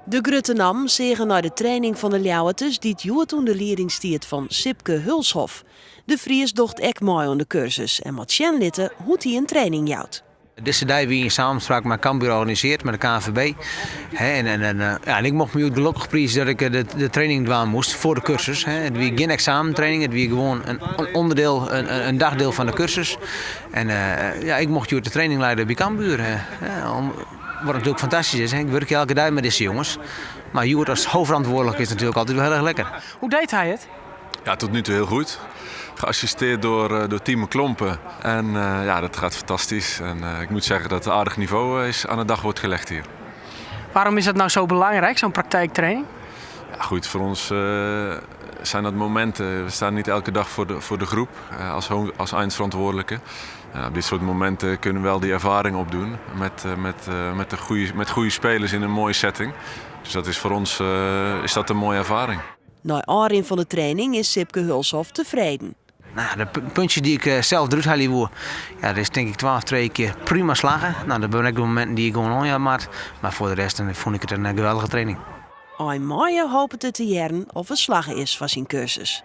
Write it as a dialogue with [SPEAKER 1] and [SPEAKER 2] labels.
[SPEAKER 1] De grutte nammen seagen nei de training fan de Ljouwerters dy't hjoed ûnder lieding stiet fan Sipke Hulshoff. De Fries docht ek mei oan de kursus en moat sjen litte hoe't hy in training jout.
[SPEAKER 2] Dizze dei wie yn samenspraak mei Cambuur organiseard, mei de KNVB. En, en, en, eh, ja, en ik mocht my hjoed gelokkich prize dat ik eh, de, de training dwaan moast foar de kursus. It wie gjin eksamentraining, it wie gewoan in, in onderdeel, in, in dagdeel fan de kursus. En uh, ja, ik mocht hjoed de training leide by Cambuur. Om, wat natuerlik fantastysk is, ik wurkje elke dei mei dizze jonges. Mar hjoed as hoofdverantwoordelijk is natuerlik altyd wol hiel erch lekker.
[SPEAKER 3] Hoe deed hij het?
[SPEAKER 4] Ja, tot nu toe heel goed. Geassisteerd door, eh, door Timo Klompen. En uh, ja, dat gaat fantastisch. En uh, ik moet zeggen dat het aardig niveau is aan de dag wordt gelegd hier.
[SPEAKER 3] Waarom is dat nou zo belangrijk, zo'n praktijktraining?
[SPEAKER 4] Ja, goed, voor ons uh, zijn dat momenten. We staan niet elke dag voor de, voor de groep als, als eindverantwoordelijke. En op dit soort momenten kunnen we wel die ervaring opdoen met, met, met, de goede, met goede spelers in een mooie setting. Dus dat is voor ons is dat een mooie ervaring.
[SPEAKER 1] Nei ôfrin fan de training is Sipke Hulshoff tefreden.
[SPEAKER 2] Nou, de puntjes dy't ik eh, sels derút helje woe, ja, dat is tink ik 12 trije kear prima slagge. Nou, dat binne ek de mominten dy't ik gewoan oanjaan moat. Mar foar de rest dan fûn ik it in eh, geweldige training.
[SPEAKER 1] Ein maaie hopet er te hearren oft er slagge is foar syn kursus.